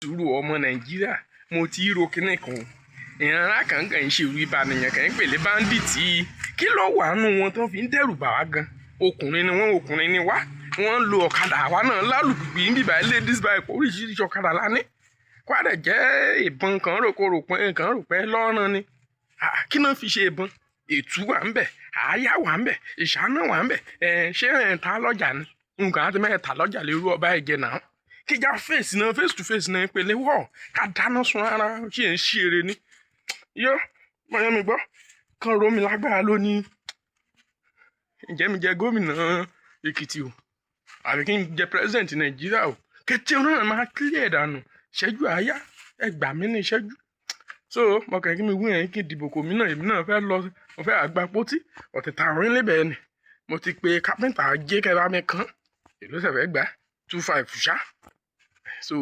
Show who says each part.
Speaker 1: Sùúrù ọmọ Nàìjíríà, mo ti ro kinní kan. Ìran kankan ń ṣe irú ìbànìyàn kan ń pèlè bandit. Kí ló wà nù wọn tó fi ń dẹ́rù bà wá gan? Ọkùnrin ni wọ́n, ọkùnrin ni wá. Wọ́n ń lo ọ̀kadà, àwa náà lálùpùpù yìí bíbá ladies bike, oríṣiríṣi ọ̀kadà la ní. Kwádẹ̀ jẹ́ ìbọn kan rò pé kan rò pé lọ́rùn ni. Kí náà fi ṣe ìbọn? Ètú wà ń bẹ̀, àáyá wà ń bẹ̀, ìṣáná wà ń bẹ̀. Ẹ̀ ṣé ẹ̀ ń ta lọ́jà ni? Nǹkan àti mẹ́ta lọ́jà lè rú ọba ẹ̀jẹ̀ náà. Kíjà face náà, face to face náà pèlè wọ̀ ká dáná sun ara ṣe ń ṣe eré ni. Yó, mọ̀yán mi gbọ́, kan ro mi lágbára lónìí. Ǹjẹ́ mi jẹ gómìnà Èkìtì o, àbí kí n jẹ president Nàìjíríà o? Kété náà máa clear dànù. Ìṣẹ́jú àáyá, ẹ gbà mí ní ìṣẹ́jú. So, mo kàn kí mi wí yẹn kí n dìbò kò mí náà, èmi náà fẹ́ lọ, mo fẹ́ àgbà pótí, ọ̀tẹ̀tà orin lébẹ̀ẹ́ ni. Mo ti pe kápẹ́ńtà jẹ́ kẹ́ bá mi kàn. Èló sẹ̀ fẹ́ gbà? 2,500 ṣá. So.